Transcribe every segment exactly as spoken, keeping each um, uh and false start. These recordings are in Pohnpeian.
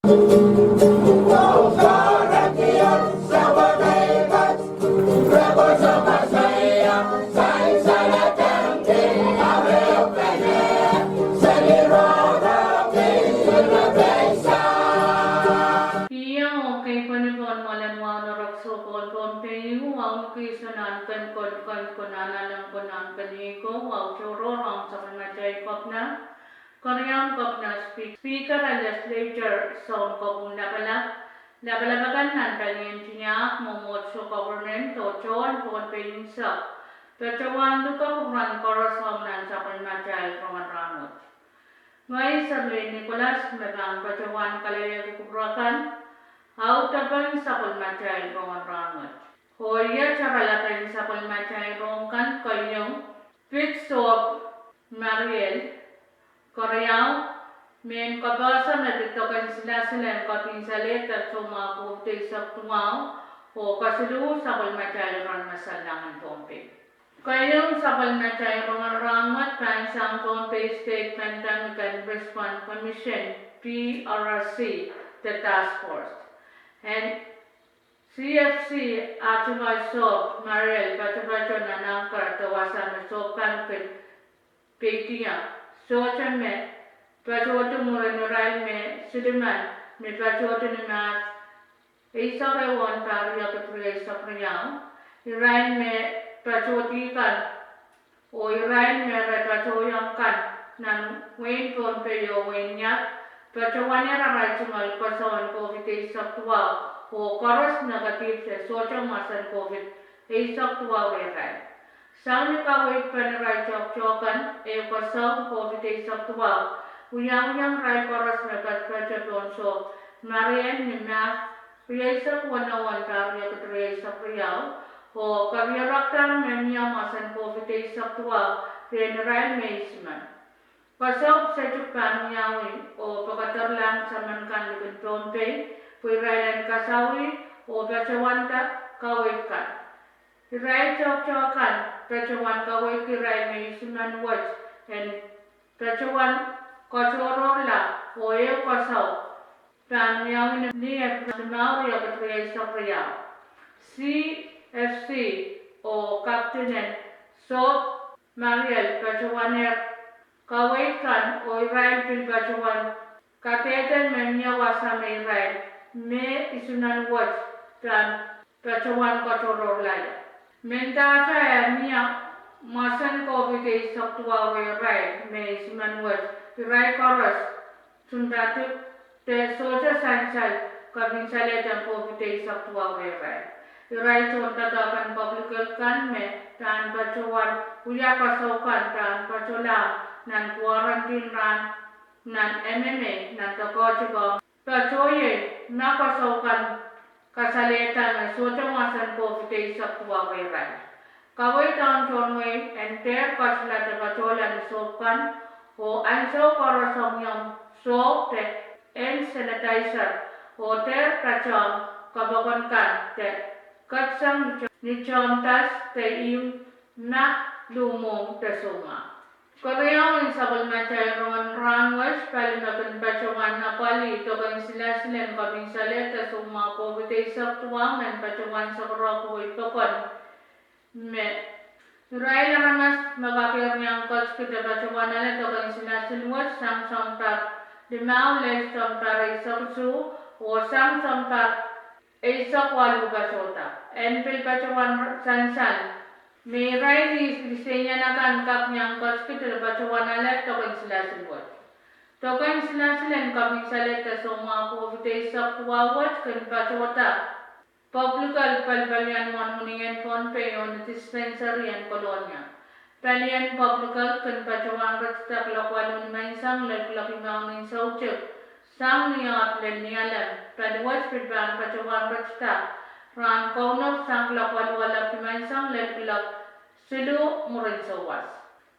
Iang oh keipweni pohn mwoalen wahu en Rek Sohpohl Pohnpei, wahu ni kihsang nan ken kol ken konehng nan alen konehng ken iko, wahu tohrohr ong sapwellimatail Kopina, Keriaun Kopina, Speaker, Legislature, Sounkopwung Lapalap, lapalap akan nan palien tiahk, mwomwohdiso, government, oh tohn Pohnpei unsek, patohwan luke kupwuren koaros ong nan sapwellimatail rongen rahnwet. Ngehi Serlin Nicholas me pahn patohwan kalelehki kupwur akan, audepen sapwellimatail rongen rahnwet. Oh iet oaralapen sapwellimatail rohng kan: keieu, pid sohp Mariel, keriau, mehn kapehse me pid doken silasil en kepin salehda soumwahu COVID eisek duwau, oh kesiluh sapwellimatail rongen masallang en Pohnpei. Keieun sapwellimatail rongen rahnwet pahn sang Pohnpei State Pandemic and Response Commission, P R C, de task force en C F C, ah tungoal sohp Mariel patopato nan anchor de wasa me sohp kan kin peidiong, sohte me patohdi mwurin irail me silimen me patohdi ni Mahs eisek ehu en pahr riekid rieisek riau, irail me patohdi kan oh irail me re patohiong kan nan wehin Pohnpei oh wehin Iap patohwanehr arail tungoal koasoi en COVID eisek duwau, oh koaros negative de sohte mwahsen COVID eisek duwau rehrail. Sang ni kaweid pen irail toahkte kan, eh, koasoi COVID eisek duwau, wiawiong irail koaros me patopato pohn sohp Mariel ni Mahs rieisek weneu en pahr riekid rieisek riau, oh kerierekda me mie mwahsen COVID eisek duwau rehn irail me isimen. Koasoi pwusetik pahn wiawi oh pekederlahng semen kan likin Pohnpei pwe irail en kasawih oh patohwanda kaweid kan. Irail toahkte kan patohwan kaweidki irail me isimen wet en patohwan katohrohrla, oh ehu koasoi pahn wiawi ni Epril limau, riekid rieisek riau. C F C oh captain en sohp Mariel patohwanehr kaweid kan oh irail pil patohwan kadehde me mie wasa me irail me isimen wet pahn patohwan katohrohrla. Mendahte eh mie mwahsen COVID eisek duwau rehrail me isimen wet, irail koaros symptomatic de sohte sansal kepin salehda COVID eisek duwau rehrail. Irail tohndoadoahk en public health kan me pahn patohwan wia koasoi kan pahn patohlahng nan quarantine rahn nan M M A nan Dokotic ong patohieng ma koasoi kan kasalehda me sohte mwahsen COVID eisek duwau rehrail. Kaweid ong tohn wehi en dehr ketila de patohla ni sohp kan, oh ansou koaros ong iong sohp de hand sanitizer, oh dehr patohng kepokon kan de ketsang ni tohndas de ihmw ma luhmwohng de soumwahu. Keriau en sapwellimatail rongen rahnwet pali me kin patohwan apwalih doken silasil en kepin salehda soumwahu COVID eisek duwau men patohwan sohte kawei pokon me irail aramas me kak iang ketikihda patohwan ale doken silasil wet sang sounpar limau lel sounpar eisek isuh, oh sang sounpar eisek waluh patohda. En pil patohwan sansal me irail liseian akan kak iang ketikihda patohwan ale doken silasil wet. Doken silasil en kepin salehda soumwahu COVID eisek duwau wet kin patohda public health, palipalien mwohn wenihmwen en Pohnpei oh ni dispensary en Kolonia. Palien public health kin patohwan ritida kuloak waluh nimenseng lel kuloak limau ni soutik sang ni ahd lel Nialem. Pali wet pil pahn patohwan ritida rahn Kaunop sang kuloak waluh alap nimenseng lel kuloak siluh mwurin souwas.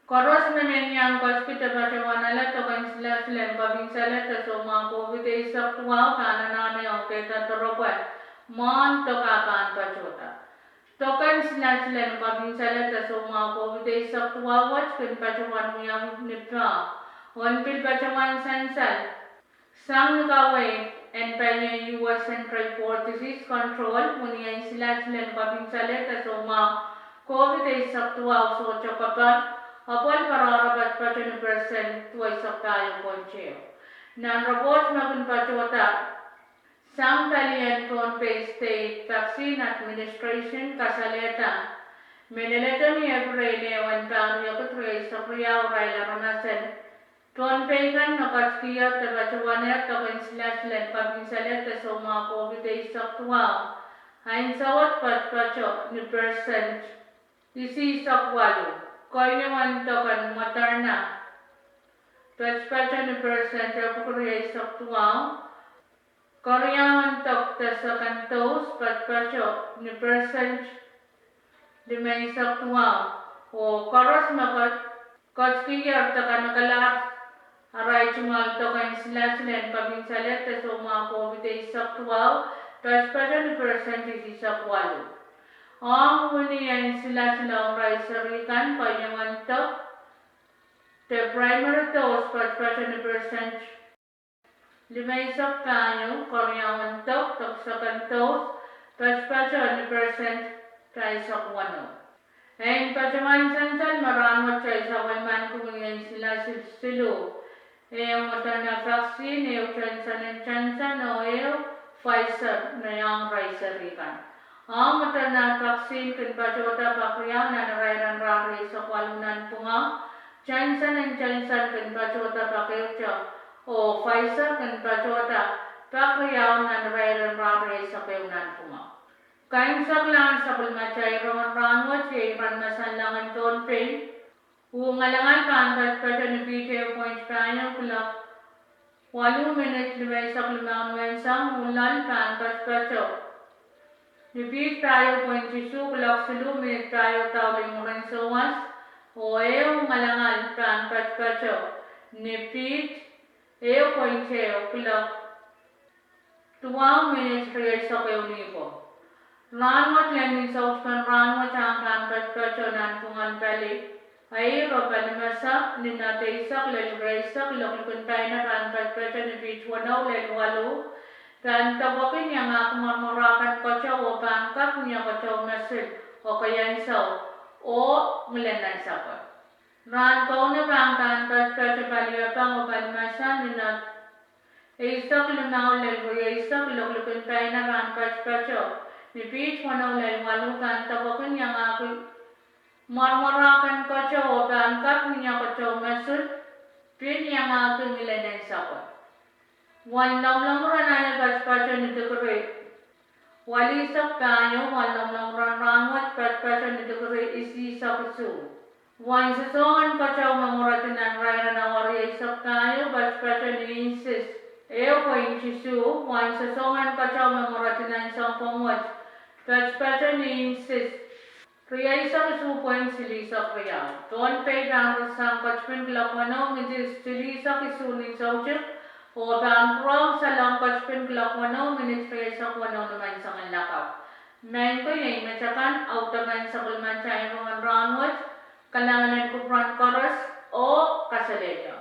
Koaros me men iang ketikihda patohwan ale doken silasil en kepin salehda soumwahu COVID eisek duwau pahn anahne ong dehda doropwe mwohn dok ah pahn patohda. Doken silasil en kepin salehda soumwahu COVID eisek duwau wet kin patohwan wiawi ni pah, oh en pil patohwan sansal sang ni kaweid Centers for Disease Control, wini en silasilen kapinsalehda soumwahu COVID eisek duwau sohte kapar, apwal pwarara patpato ni persent duweisek pahieu point ehu. Nan report me kin patohda sang palien Pohnpei State Vaccine Administration kasalehda me leledo ni Epreil ehu en pahr riekid rieisek riau, irail aramas en Pohnpei kan me ketikihong de patohwanehr doken silasilen kapinsalehda soumwahu COVID eisek duwau, ansou wet patpato ni persent isihsek waluh. Keieun doken Moderna patpato ni persent epwiki rieisek duwau. Keriaun dok de second dose patpato ni persent limeisek duwau. Oh koaros me ketikihong de kanekelahr arail tungoal doken silasilen kapinsalehda soumwahu COVID eisek duwau patpato ni persent isihsek waluh. Ong wini en silasil ong irail seri kan, keieun dok de primary dose patpato ni persent limeisek pahieu, keriaun dok de second dose patpato ni persent pahisek weneu. En patohwan sansal me rahnwet kitail sapwellimaniki wini en silasil siluh, ehu Moderna vaccine, ehu Johnson and Johnson, oh ehu Pfizer me ong irail seri kan. Ong Moderna vaccine kin patohda pak riau nan irair en rahnwet rieisek waluh nanpwungara. Johnson and Johnson kin patohda pak ehute, oh Pfizer kin patohda pak riau nan irair en rahnwet rieisek ehu nanpwungara. Kaimwiseklahn sapwellimatail rongen rahnwet iei iren me sang langen Pohnpei, uh ngalangal pahn patopato ni piht ehu point pahieu kuloak waluh minit limeisek limau ni menseng, uh loal pahn patopato ni piht pahieu point isuh kuloak siluh minit pahieu daulen mwurin souwas, oh ehu ngalangal pahn patopato ni piht ehu point ehu kuloak duwau minit rieisek ehu nihko. Rahnwet lel ni soutik en rahnwet ahng pahn patopato nanpwungen pali eir oh palimese ni nat eisek lel rieisek, lokilikin paina pahn patopato ni piht weneu lel waluh, pahn depwekin iangahki mwarmwarahken keteu oh pahn kak ni keteu mesil, oh keieu ansou, oh ngilen nansapwe. Rahn kauno pahn patopato paliepeng oh palimese ni nat eisek limau lel rieisek, lokilikin paina pahn patopato ni piht weneu lel waluh, pahn depwekin iangahki mwarmwarahken keteu oh pahn kak ni keteu mesil, pil iangahki ngilen nansapwe. Wen lomwlomwur anahne patopato ni dikiri walihsek pahieu, wen lomwlomwur en rahnwet patopato ni dikiri isihsek isuh. Wen sosohng en keteu me mweredi nan irair en awa rieisek pahieu patopato ni inches ehu point isuh, wen sosohng en keteu me mweredi nan sounpwong wet patopato ni inches rieisek isuh point silihsek riau. Pohnpei pahn risang ketipin kuloak weneu minit silihsek isuh ni soutik, oh pahn pwurehng salong ketipin kuloak weneu minit rieisek weneu ni menseng lakapw. Maing ko, iei met akan audepen sapwellimatail rongen rahnwet. Kalahngan en kupwuren koaros oh kasalehda.